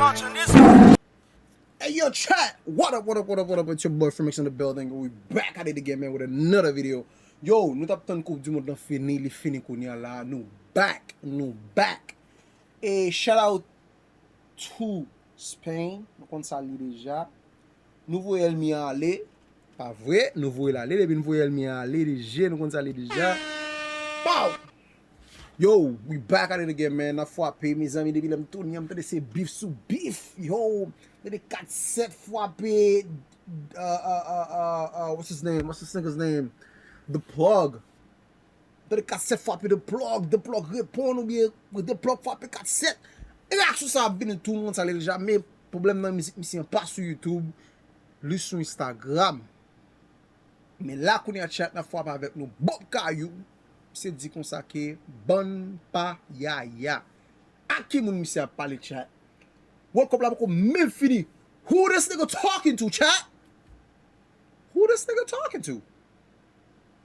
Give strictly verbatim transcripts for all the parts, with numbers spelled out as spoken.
Hey yo, chat! What up, what up, what up, what up? It's your boy Fremex in the building. We back at it again, man, with another video. Yo, nou t ap tann Koup di Mond lan fini, li fini kounye a la. Nou back, nou back. E shout out to Spain, nou konn sa li deja. Nou voye ènmi an ale. Pa vre, nou voye l ale. Depi n voye ènmi an ale, deje, nou konn sa li deja. Pow! Yo, we back at it again, man. N ap frape, mezanmi, depi lè m tounen an, m tande se bif sou bif. Yo, m tande kat sèt frape, uh, uh, uh, uh, uh, what's his name? What's this nigga's name? The Plug. M tande kat sèt frape The Plug, The Plug reponn oubyen The Plug frape kat sèt. Reyaksyon sa ap vini tou, nou konn sa li deja, men pwoblèm nan mizik misye an pa sou YouTube, li sou Instagram. Men la kounye a chat n ap frape avèk nou Bob Kayou. Misye di konsa ke bann pa yaya. Ak ki moun misye ap pale chat? World Cup la poko menm fini. Who this nigga talking to, chat? Who this nigga talking to?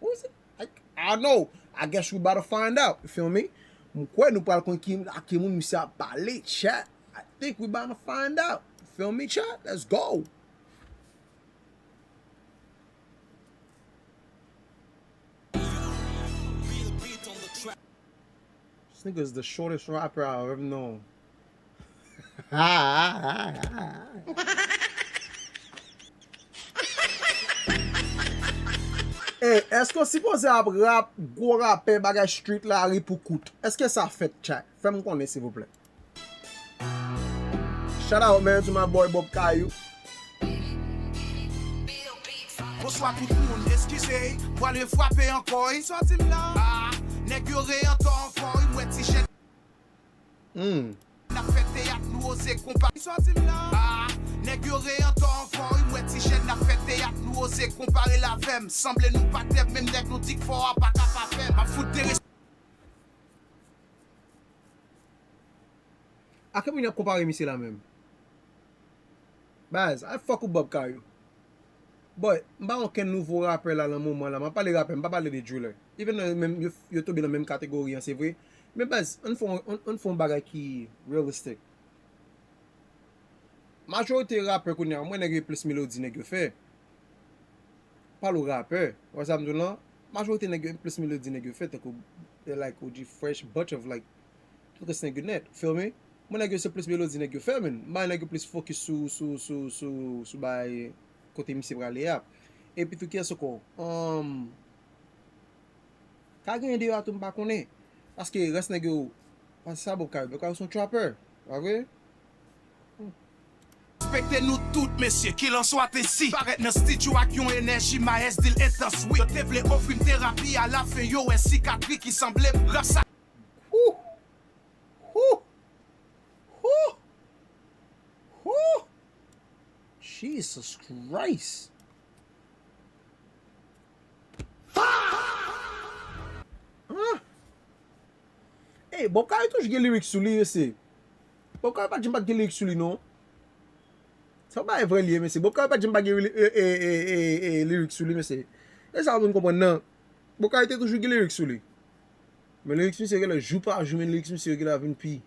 Who is it? Like, I don't know. I guess we about to find out. You feel me? M kwè nou pral konn ki, ak ki moun misye ap pale, chat. I think we about to find out. You feel me, chat? Let's go. This nigga is the shortest rapper I've ever known. Ey, èske w sipoze ap rap, gwo rapè, bagay street la, ri pou kout? Èske sa fèt, chat? Fè m konnen, silvouplè. Shout out, man, to my boy Bob Kayou. Bonswa tout moun, eskize, pwale frape ankò, wi. Sa w di m la? Ah, nèg yo re antò ankò, wi, m wè ti chèn. Hmm. N ap fè teyat, nou oze konpa. Sa w di m la? Ah, nèg yo re antò ankò, wi, m wè ti chèn, n ap fè teyat, nou oze konpare l avè m. Sanble nou pa tèb, menm nèg nou di k fò a pa ka pa fè m. M ap fout de res- A ki moun y ap konpare misye la menm? Baz, I fuck with Bob Kayou. Boy, m pa okenn nouvo rapè la nan moman la. M ap pale rapè, m pa pale de driller. Even though menm yo, yo tonbe nan menm kategori an, se vre. Men baz, ann fè yon, ann, ann fè yon bagay ki realistic. Majorite rapè kounye a, m wè nèg yo plis melodi nèg yo fè. Pale w rapè, w wè sa m di w lan? Majorite nèg yo plis melodi nèg yo fè, tankou, like, O G Fresh, bunch of, like, tout rès nèg yo nèt, feel me? M wè nèg yo se plis melodi nèg yo fè, men m wè nèg yo plis fokis sou, sou, sou, sou, sou bay kote misye prale a. Epi tou, kiyès ankò? Um, Ka genyen deyò a tou, m pa konnen. Paske rès nèg yo, paske sa Bob Kayou, Bob Kayou se yon trapper, pa vre? Respekte nou tout, mesye, kilanswa te si. Parèt nan estidyo ak yon enèji, mayès di l entans, wi. Yo te vle ofri m terapi, alafen yo wè sikatri ki sanble m. Rap sa. Whoo! Whoo! Whoo! Whoo! Jesus Christ! Huh? Ey, Bob Kayou toujou gen lyrics sou li, mesye. Bob Kayou pa t janm pa t gen lyrics sou li, non. Se yon bagay vrè li ye, mesye. Bob Kayou pa t janm pa gen li-, e, e, e, e, e, lyrics sou li, mesye. E sa moun konprann nan. Bob Kayou te toujou gen lyrics sou li. Men lyrics misye genlè jou pa jou, men lyrics misye genlè vin pi.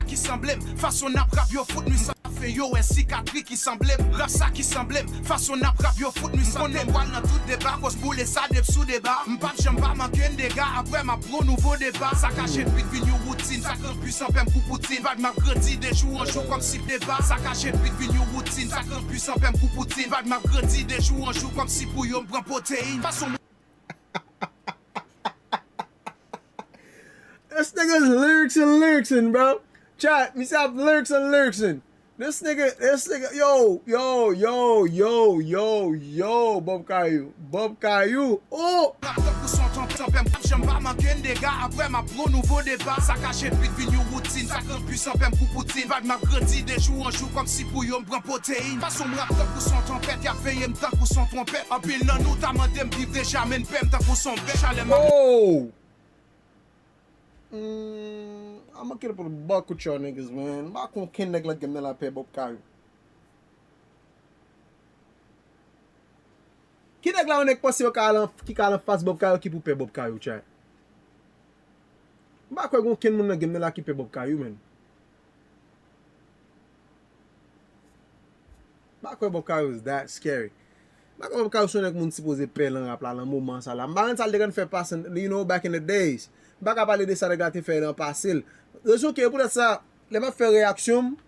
Ki sanble m, fason n ap rap yo fout nwi sa fè yo wè sikatri ki sanble m. Rap sa ki sanble m, fason n ap rap yo fout nwi sa. M konnen m pral nan tout deba, kòs boule sa dep sou deba. M p ap janm pa manke n dega, apre m ap pran nouvo deba. Sa ka jet vit vin yon woutin, sa k rann pwisan pè m kou Poutin. Vag m ap grandi de jou an jou kòmsi deba. Sa ka jet vit vin yon woutin, sa k rann pwisan pè m kou Poutin. Vag m ap grandi de jou an jou kòmsi pou yo m pran pwoteyin. Fason This nigga's lyrics and lyricsing, bro. Chat, misye ap lyrics and lyricsing. This nigga, this nigga, yo, yo, yo, yo, yo, yo, Bob Kayou, Bob Kayou, oh! M ap tankou son tonton pè m, p ap janm pa manke n dega, apre m ap pran nouvo deba. Sa ka jet vit vin yon woutin, sa k rann pwisan pè m kou Poutin. Vag m ap grandi de jou an jou kòmsi pou yo m pran pwoteyin. Fason m rap tankou son twonpèt, y ap veye m tankou son twonpèt. Anpil nan nou ta mande m viv deja, men n pè m tankou son bèt. Chalè m ap Oh! Mm, I'm gonna kill a buck with y'all niggas, man. M pa konn okenn nèg nan game nan la pè Bob Kayou. Ki nèg la yon nèg panse yo ka al an, ki ka al anfas Bob Kayou ki pou pè Bob Kayou, chat? M pa kwè gen okenn moun nan game nan la ki pè Bob Kayou, man. M pa kwè Bob Kayou is that scary. M pa kwè Bob Kayou se yon nèg moun sipoze pè nan rap la, nan moman sa la. M pa konn sa l te konn fè pase, you know, back in the days. M pa ka pale de sa nèg la te fè nan pase l. Rezon ke poutèt sa, lè m ap fè reyaksyon m,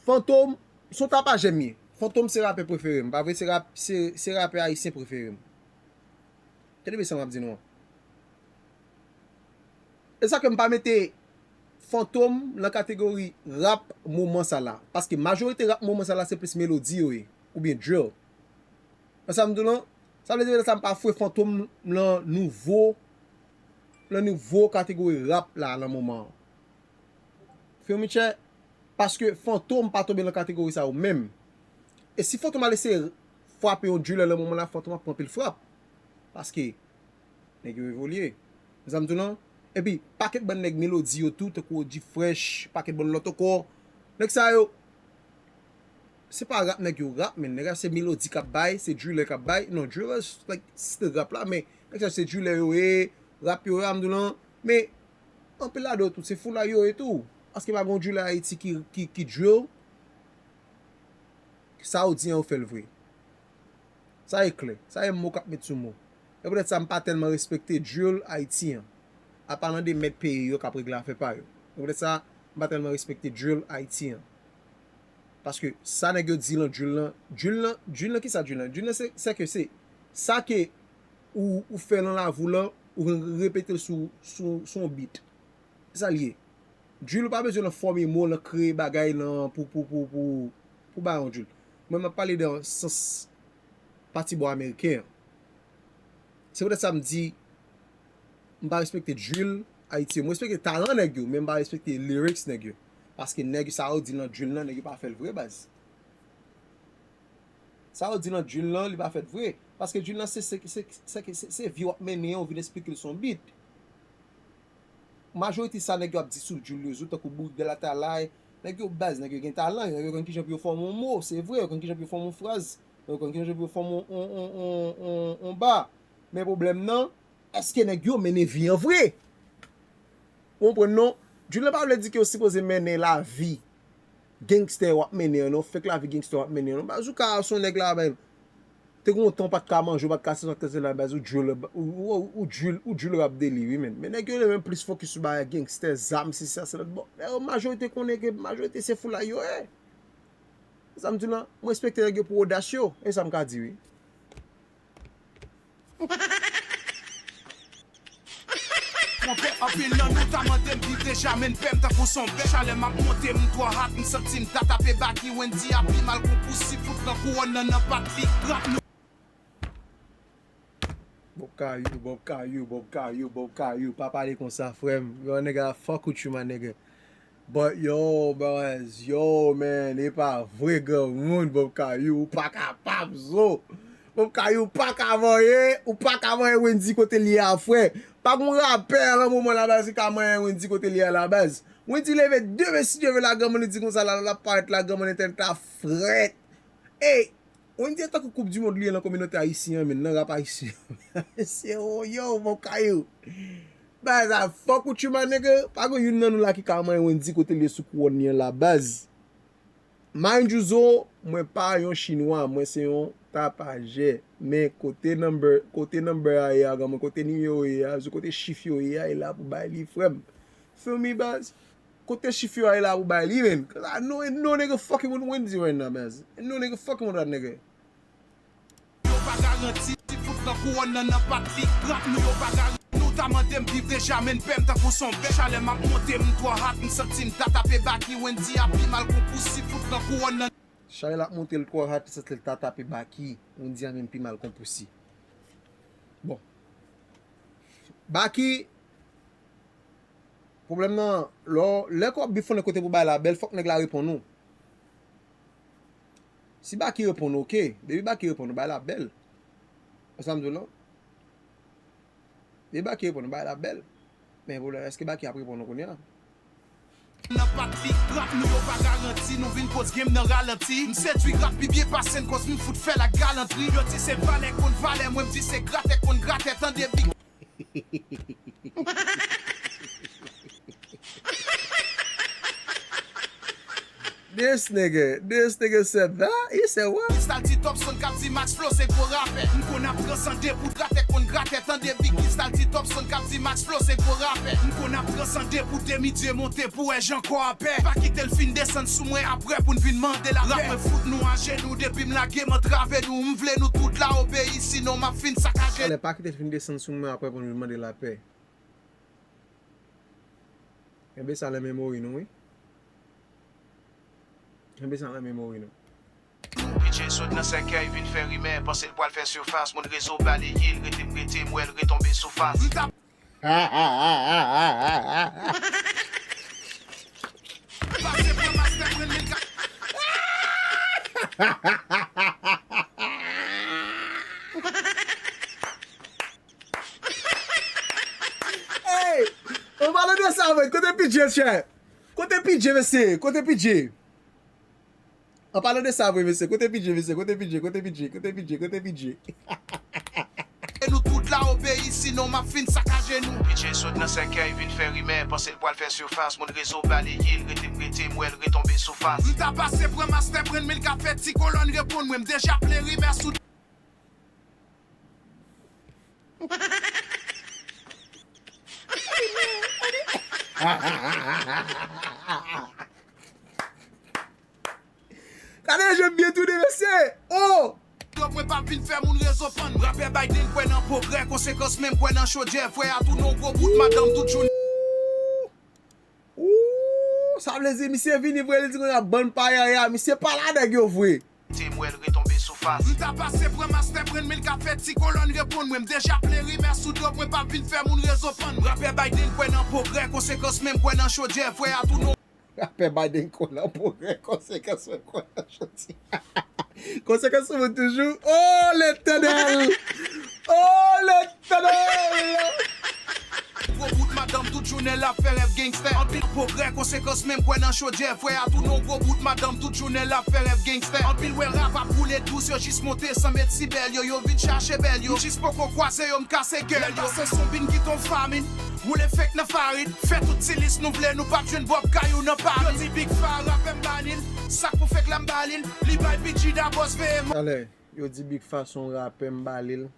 Fantom, se yon tapajè m ye. Fantom se rapè prefere m. Pa vre, se rap, se, se rapè ayisyen prefere m. Tande byen sa m ap di nou an. E sa ke m pa mete Fantom nan kategori rap moman sa la. Paske majorite rap moman sa la se plis melodi yo ye. Oubyen drill. Wè sa m di w lan? Sa vle di sa m pa fwe Fantom nan nouvo, nan nouvo kategori rap la nan moman an. Feel me, chè? Paske Fantom pa tonbe nan kategori sa yo menm. E si Fantom al eseye frape yon driller nan moman la, Fantom ap pran anpil frap. Paske nèg yo evolye. Wè sa m di w lan? Epi, pakèt bann nèg melodi yo tou, tankou Oji Fresh, pakèt bann lòt ankò. Nèg sa yo, se pa rap nèg yo rap, men nèg sa se melodi k ap bay, se driller k ap bay. Non, driller, like, still rap la, men nèg sa se driller yo ye, rap yo ye, sa m di w lan. Men, anpil ladan yo tou, se foulay yo ye tou. Paske pa gen yon driller Ayiti ki, ki, ki drill. Sa yo di an, yo fè l vre. Sa e klè. Sa e mo k ap met sou mo. E poutèt sa, m pa tèlman respekte drill Ayiti an. Apa nan de mèt peyi yo k ap regle afè pa yo. E poutèt sa, m pa tèlman respekte drill Ayiti an. Paske sa nèg yo di lan drill lan, drill lan, drill lan, kisa drill lan? Drill lan, se, se ke se sa ke ou, ou fè lan lavi w lan, ou repete l sou, sou, sou yon beat. Se sa l ye. Drill ou pa bezwen nan fòme mo, nan kreye bagay, nan pou, pou, pou, pou, pou bay yon drill. Mwen, m ap pale nan sans pati bò ameriken an. Se poutèt sa m di, m pa respekte drill Ayiti. M respekte talan nèg yo, men m pa respekte lyrics nèg yo. Paske nèg sa yo di nan drill nan, nèg yo pa fè l vre, baz. Sa yo di nan drill nan, li pa fèt vre. Paske drill nan se, se, se, se, se, se vi w ap mennen an, ou vin esplike l se yon beat. Majorite sa nèg yo ap di sou drill yo, tankou Boug de la Talay, nèg yo baz, nèg yo gen talan, nèg yo konn kijan pou yo fòme yon mo, se vre, yo konn kijan pou yo fòme yon fraz, yo konn kijan pou yo fòme yon, yon, yon, yon, yon, yon ba. Men pwoblèm nan, èske nèg yo mennen vi an vre? Ou konprann non? Drill lan pa vle di ke yo sipoze mennen lavi gangstè w ap mennen an non, fake lavi gangstè w ap mennen an non. Baz ou ka se yon nèg la, baz, te gen yon tan w pa t ka manje, w pa t ka se sa, se la, baz ou drill, ou, ou, ou drill, ou drill rap de li, wi, men. Men nèg yo renmen plis fokis sou bagay gangstè, zam, se sa, se lòt bò. Lè yo majorite konnen ke majorite se foulay yo ye. Sa m di w lan, m respekte nèg yo pou odas yo, e sa m ka di, wi. Konpè, anpil nan nou ta mande m viv deja, men n pè m tankou son bèch. Chalè m ap monte, m twò hot, m santi m ta tape baki. Wendy a pi mal kon pousi, fout nan kouwòn nan nan pat li. Rap nou. Bob Kayou, Bob Kayou, Bob Kayou, Bob Kayou, pa pale konsa, frè m. Yo, nèg a fuck with you, my nigga. But yo, baz, yo, man, e pa vre granmoun, Bob Kayou, ou pa kapab, zo. Bob Kayou, ou pa ka vanyen, ou pa ka vanyen Wendy kote l ye a, frè. Pa gon rapè lan moman la, baz, ki ka manyen Wendy kote l ye a la, baz. Wendy leve demen, si Dye vle, la granmoun li di konsa, la, l ap parèt la, granmoun entèl ta frèt. Ey, Wendy tankou koup di mond li ye lan kominote ayisyen an, men nan rap ayisyen an. Se yo, yo, Bob Kayou. Baz, a fuck with you, my nigga. Pa gen youn nan nou la ki ka manyen Wendy kote l ye sou kouwòn li an la, baz. Mind you, zo, mwen pa yon chinwa, mwen se yon tapajè. Men kote number, kote number a ye a, granmoun, kote nimewo ye a, zo, kote chif yo ye a, e la pou bay li, frè m. Feel me, baz? Kote chif yo a, e la pou bay li, man? 'Cause I know, ain't no nigga fucking with Wendy right now, baz. Ain't no nigga fucking with that nigga. Yo pa garanti, ti fout nan kouwòn nan nan pat li. Rap nou yo pa garanti. Nou ta mande m viv deja, men n pè m tankou son bèch. Chalè m ap monte, m twò hot, m santi m ta tape baki. Wendy a pi mal kon pousi, fout nan kouwòn nan. Chalè l ap monte, l twò hot, li santi l ta tape baki. Wendy a menm pi mal kon pousi. Bon. Baki, pwoblèm nan, lè w, lè ke w ap bif yon nèg kote pou bay la bèl, fòk nèg la reponn ou. Si Baki reponn ou, oke. Depi Baki reponn ou, bay la bèl. Wè sa m di w lan? Depi Baki reponn ou, bay la bèl. Men pwoblèm, èske Baki ap reponn ou kounye a? Nan pat li, rap nou yo pa garanti, nou vin poz game nan ralanti. M sedwi rap pi byen pase n, koz m fout fè l ak galantri. Yo di se valè konn valè, mwen m di se gratè konn gratè, tande big. This nigga, this nigga said that? He said what? Kristal T Thompson k ap di Max Flow se gwo rapè. M konn ap transande pou gratè konn gratè. Tande Big Kristal T Thompson k ap di Max Flow se gwo rapè. M konn ap transande pou demi dye monte pou wè jan kò a pè. Pa kite l fin desann sou mwen apre pou n vin mande lapè. Rap mwen fout nou ajenou depi m lage m antrave nou. M vle nou tout la obeyi sinon m ap fin sakaje nou. Talè pa kite l fin desann sou mwen apre pou n vin mande lapè. Kenbe sa nan memori nou wi. Kenbe sa nan memori nou. P J sot nan sèkèy vin fè rimè, panse l pral fè sifas, moun rezo baleye l, rete m rete m wè l retonbe sou fas. M t ap pase pran mastè pran mil ka. Hey! Anpalan de sa vre, kote P J chè? Kote P J mesye? Kote P J? Anpalan de sa vre mesye, kote P J mesye? Kote P J? Kote P J? Kote P J? Kote P J? E nou tout la obeyi sinon m ap fin sakaje nou. P J sot nan sèkèy vin fè rimè, panse l pral fè sifas, moun rezo baleye l, rete m rete m wè l retonbe sou fas. M ta pase pran mastè pran mil ka fè ti kolòn reponn mwen, m deja plen rimè sou. Gade jan m byen tounen mesye! Oh! Dòk mwen p ap vin fè moun rezo pann. Rapè Biden kwè nan pwogrè, konsekans menm kwè nan chodyè. Frè a tounen yon gwo bout, madanm tout jounen. Ooh, sa vle di misye vini vre, li di konnya bann payaya, misye pa la nèg yo vre. Te m wè l retonbe sou fas. M ta pase pran mastè pran mil ka fè ti kolòn reponn mwen, m deja plen rimè sou do mwen p ap vin fè moun rezo pann. Rapè Biden kwè nan pwogrè, konsekans menm kwè nan chodyè. Frè a tounen. Rapè Biden kwè nan pwogrè, konsekans menm kwè nan chodyè. Konsekans sou moun toujou. Oh Letènèl! Oh Letènèl! Gwo bout madanm tout jounen l ap fè rèv gangstè. Anpil pwogrè, konsekans menm kwè nan chodyè. Frè a tounen yon gwo bout madanm tout jounen l ap fè rèv gangstè. Anpil wè rap ap boule dous, yo jis monte san met si bèl yo, yo vin chache bèl yo. M jis poko kwaze yo, m kase gèl yo. Se son bin ki ton famin, woule fèk nan farin. Fè tout ti lis nou vle, nou p ap jwenn bòb kay ou nan Paris. Yo di Big Fa rapè m ba li l, sa k pou fèk la m ba li l. Li bay P J dabò, veye m. Talè, yo di Big Fa se yon rapè, m ba li l.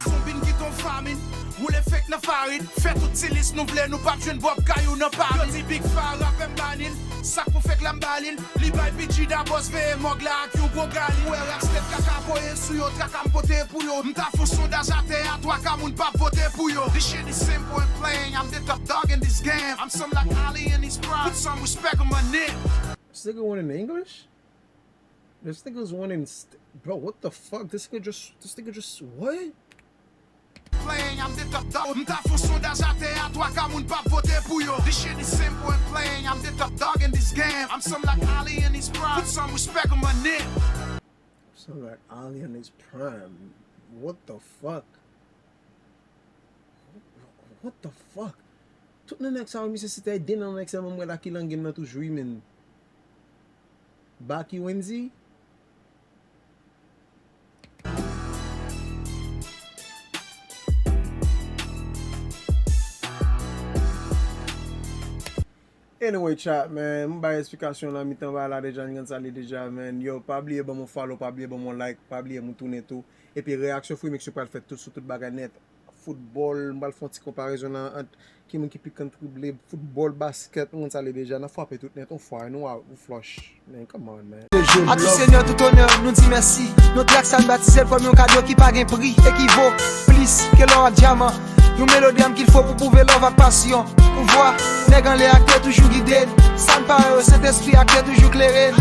Son bin ki ton famin, woule fèk nan farin. Fè tout ti lis nou vle, nou p ap jwenn bòb kay ou nan Paris. Yo di Big Fa rapè m ba li l, sa k pou fèk la m ba li l. Li bay P J dabò, veye mòg la ak yon gwo gali. Ou wè rap state kaka voye sou yo, traka m pote pou yo. M ta fon sondaj atè a, twa ka moun p ap vote pou yo. This shit is simple and plain, I'm the top dog in this game. I'm some like Ali in his prime, put some respect on my name. This nigga went in English? This nigga's went in st- bro, what the fuck? This nigga just, this nigga just, what? Playing, I'm the top dog. M ta fon sondaj atè a, twa ka moun p ap vote pou yo. This shit is simple and plain, I'm the top dog in this game. I'm some like Ali in his prime, put some respect on my name. Some like Ali in his prime. What the fuck? What the fuck? Tout nan nèg sa yo, misye se te de nan nèg sa yo, m wè la ki lang gen nan toujou wi, men. Baky Wendy? Anyway, chat, man, m bay esplikasyon nan mitan bagay la deja, n konn sa li deja, man. Yo, pa bliye ban m yon follow, pa bliye ban m yon like, pa bliye m tounen tou. Epi reyaksyon Freemix yo pral fèt tout sou tout bagay nèt. Foutbòl, m pral fè yon ti konparezon nan ant ki moun ki pi konn trible, foutbòl, baskèt, nou konn sa li deja, n ap frape tout nèt yon fwa, nou a ou flòch. Man, come on, man. A tou senyè tout onè, nou di mèsi. Nou di ak sa n batize l kòm yon kado ki pa gen pri e ki vo plis ke lò ak dyaman. Yon melodi âme qu'il faut pou pwouve love ak pasyon. Pouvwa nèg anlè a k te toujou gide n. Sa n pa wè yo, Sentespri a k te toujou klere n.